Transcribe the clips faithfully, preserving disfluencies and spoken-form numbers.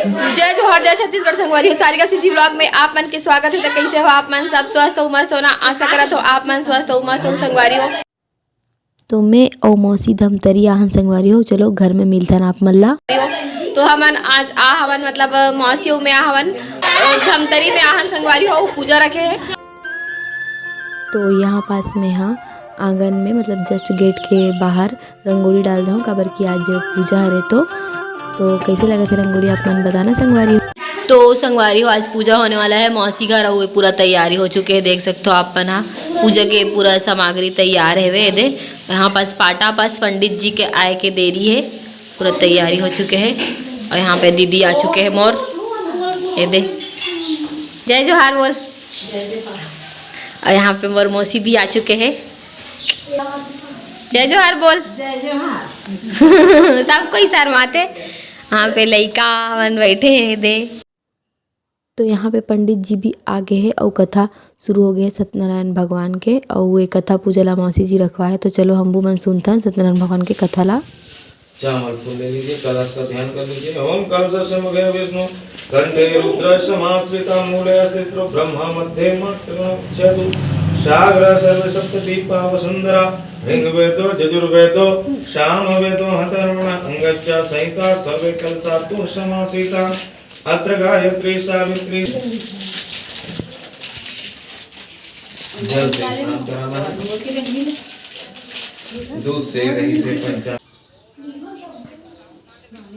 जय जोहार, जय छत्तीसगढ़ संगवारी हो। सारिका CG vlog में आप मन के स्वागत हे। तो कइसे हो आप मन? सब स्वस्थ हो, मस्त हो ना? आशा करत हो आप मन स्वस्थ हो, मस्त हो संगवारी हो। तो मैं अउ मौसी धमतरी आहन संगवारी हो, चलो घर में मिलथन आप मन ला। तो हमन आज आ हवन, मतलब मौसी अउ मैं आ हवन, धमतरी में आहन संगवारी हो, पूजा रखे हे। तो यहाँ पास में हा आंगन में, मतलब just gate के बाहर रंगोली डाल दे हूँ, काबर कि आज पूजा हरे। तो तो कइसे लगत हे रंगोली, आप मन बताना संगवारी हो। तो संगवारी हो, आज पूजा होने वाला है मौसी घर, अउ पूरा तैयारी हो चुके हे। देख सकते हो आप मन हा, पूजा के पूरा सामग्री तैयार हेवे। एदे यहाँ पास पाटा पास पंडित जी के आए के देरी है, पूरा तैयारी हो चुके है। और यहाँ पे दीदी आ चुके हैं मोर, एदे जय जोहार बोल। और यहाँ पे मोर मौसी भी आ चुके हैं। जय जोहार बोल। जय जोहार। सब कोई शर्माथे। यहाँ पे लइका मन बैठे हे दे। तो यहाँ पे पंडित जी भी आ गए हे अउ कथा शुरू हो गए हे सत्यनारायण भगवान के, अउ ये कथा पूजा ला मौसी जी रखवा हे। तो चलो हमू मन सुनथन सत्यनारायण भगवान के कथा ला। चावल फूल ले लीजिए, कलश का ध्यान कर लीजिए। ओम कलशस्य मुखे विष्णु, कंठे रुद्रस्य समाश्रिता, मूले शिस्रो ब्रह्मा, मध्ये मातृगणो चतु, सागरा सर्व सप्त दीपा वसुंधरा, ऋग्वेदो यजुर्वेदो सामवेदो अथर्वण, अंगच्च संहिता सर्वे कलशास्तु समाश्रिता। अत्र गायत्री सावित्री। जल से स्नान कराना है। दूध से, दही से, पंचा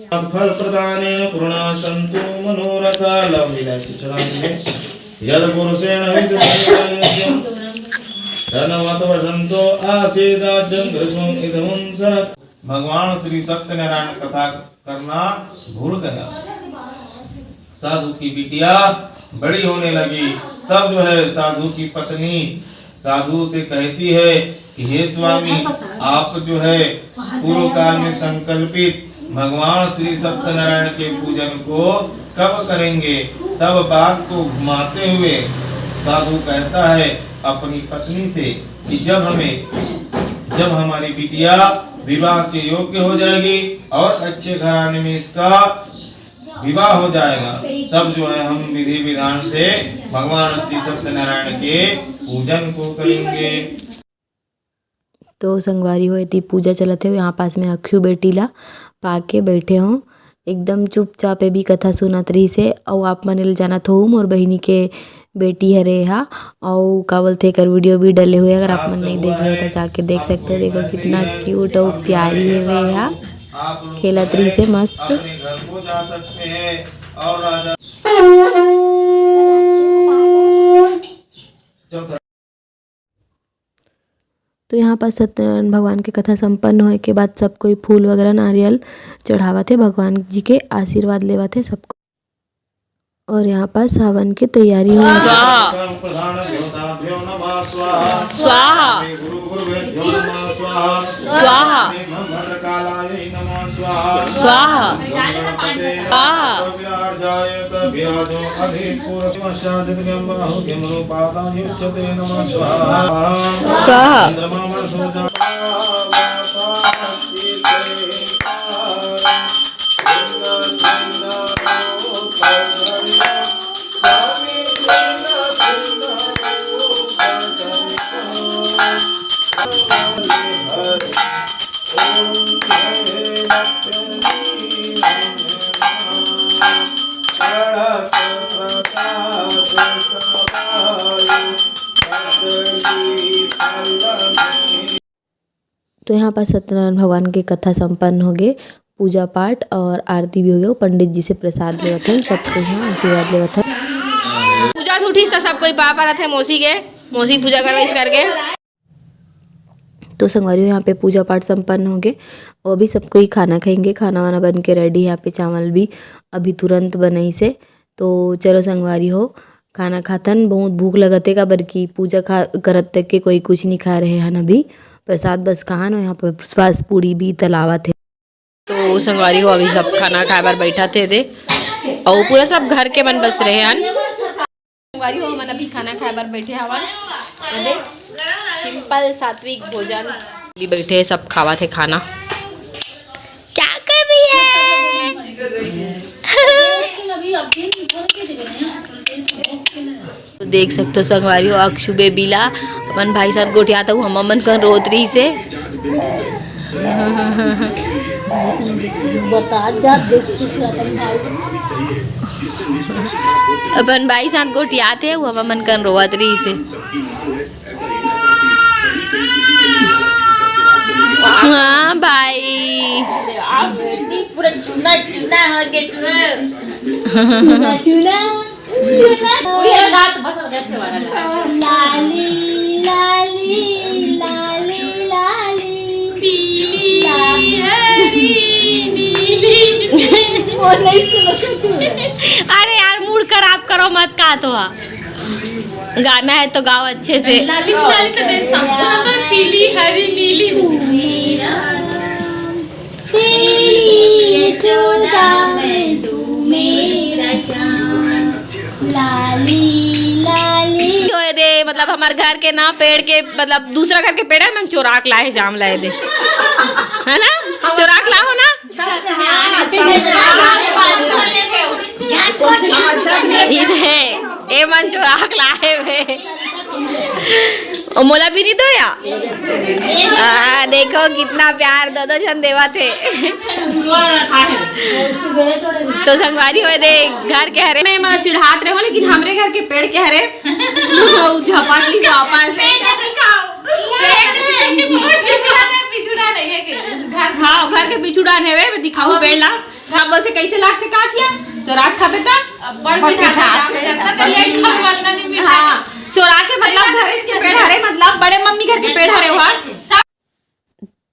फल प्रदानेन पूर्णा संतु मनोरथा। लव मिला के चला दीजिए। यद पुरुषेण विषयेण धनवत वसंतो आसीदाजं ग्रीष्मं इदमुं शरत्। भगवान श्री सत्यनारायण कथा करना भूल गया। साधु की बिटिया बड़ी होने लगी, तब जो है साधु की पत्नी साधु से कहती है कि हे स्वामी, आप जो है पूर्व काल में संकल्पित भगवान श्री सत्यनारायण के पूजन को कब करेंगे? तब बात को घुमाते हुए साधु कहता है अपनी पत्नी से कि जब हमें, जब हमारी बिटिया विवाह के योग्य हो जाएगी और अच्छे घराने में इसका विवाह हो जाएगा, तब जो है हम विधि विधान से भगवान श्री सत्यनारायण के पूजन को करेंगे। तो संगवारी हो, एती पूजा चलत हे, यहाँ पास में अखियो बेटी ला पाके बैठे हों, एकदम चुपचाप ए भी कथा सुनत रहिस हे। अउ आप मन ल जानत हो, मोर बहिनी के बेटी हरे हा, अउ का बोलथे, एकर वीडियो भी डले हुए, अगर आप मन नहीं देखे हो तो जाके देख सकते हो। देखो कितना क्यूट अउ प्यारी हेवे हा, खेलत रहिस हे मस्त। तो यहाँ पर सत्यनारायण भगवान के कथा संपन्न होए के बाद सब कोई फूल वगैरह नारियल चढ़ावत हे, भगवान जी के आशीर्वाद लेवत हे सबको। और यहाँ पास हवन के तैयारी हो रही है। स्वाहा। स्वाहा। स्वाहा। स्वाहा। स्वाहा। स्वाहा। तो यहाँ पर सत्यनारायण भगवान के कथा संपन्न हो गए, पूजा पाठ और आरती भी हो गए। पंडित जी से प्रसाद लेवत हन, सबको यहाँ आशीर्वाद लेवत हन। पूजा से उठिस त सब कोई पाँव परत हे मौसी के, मौसी पूजा करवाइस करके। तो संगवारी हो, यहाँ पे पूजा पाठ संपन्न हो गए और अभी सब कोई खाना खाएंगे। खाना वाना बन के रेडी, यहाँ पे चावल भी अभी तुरंत बनाइस हे। तो चलो संगवारी हो, खाना खाथन, बहुत भूख लगत हे, काबर कि पूजा खा-, करत तक के कोई कुछ नहीं खाए रहे हन अभी, प्रसाद बस खान। और यहाँ पर श्वास पूरी भी तलावत हे। तो संगवारी हो, अभी सब खाना खाए बर बैठत हे दे, और पूरा सब घर के मन बस रहे हन। संगवारी हो, हमन अभी खाना खाए बर बैठे हवन। ये दे, सिंपल सात्विक भोजन। अभी बैठे सब खावत हे खाना। क्या कर रही है? तो देख सकथो संगवारी हो, अक्षु बेबी ला अपन भाई साथ गोठियात हूँ, हम मन कन रोत रही से। बता जा, देख सुख अपन भाई। अपन भाई साथ गोठियात हे, वो हम मन कन रोवत रही से। हाँ भाई। बेटी पूरा चूना चूना हो गए सुअर। चूना चूना चूना। पूरी रात बस बैठे वाला ला। लाली लाली लाली लाली। पीली हरी नीली। वो नहीं सुनो तू। अरे यार, मूड खराब करो मत, का तो हा। गाना है तो गाओ अच्छे से। लाली लाली तो दे सब तो पीली हरी नीली। तेरी यशोदा मैं तू मेरा श्याम। लाली लाली। जो ये दे, मतलब, हमारे घर के ना पेड़ के, मतलब, दूसरा घर के पेड़ हे, मन चोरा के लाए जाम लाए दे, है ना? चोरा के लाओ ना। छत में, हाँ, छत में। ये दे, ए मन चोरा के लाए हुए। ओ मोला भी नहीं दो या? आ, देखो कितना प्यार दो दो झन देवा थे। तो संगवारी होए दे घर के हरे। मैं मां चिढ़ात रहे हो, लेकिन हमरे घर के पेड़ के हरे। वो झपट ली वापस। पेड़ नहीं दिखाओ। पेड़ नहीं, पिछुड़ा नहीं, पिछुड़ा नहीं है कि घर हाँ, घर के पिछुड़ा है वे, मैं दिखाऊं पेड़ ला। हाँ, बोलते कैसे लागथे का थिया? चोरा के खाबे त? बड़ मिठास है। जनता तो लेट खाबे, वतना नहीं मिठास। हाँ, चोरा के, मतलब, सही घर के पेड़ हरे, मतलब, बड़े मम्मी घर के पेड़ हरे हुआ।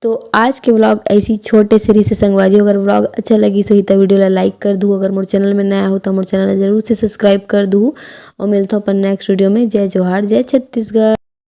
तो आज के व्लॉग ऐसी छोटे से रही से संगवारी। अगर व्लॉग अच्छा लगी सो ही तो वीडियो ला लाइक कर दू। अगर मोर चैनल में नया हो तो मोर चैनल ला जरूर से सब्सक्राइब कर दू। और मिलता हूँ अपन नेक्स्ट वीडियो में। जय जोहार, जय छत्तीसगढ़।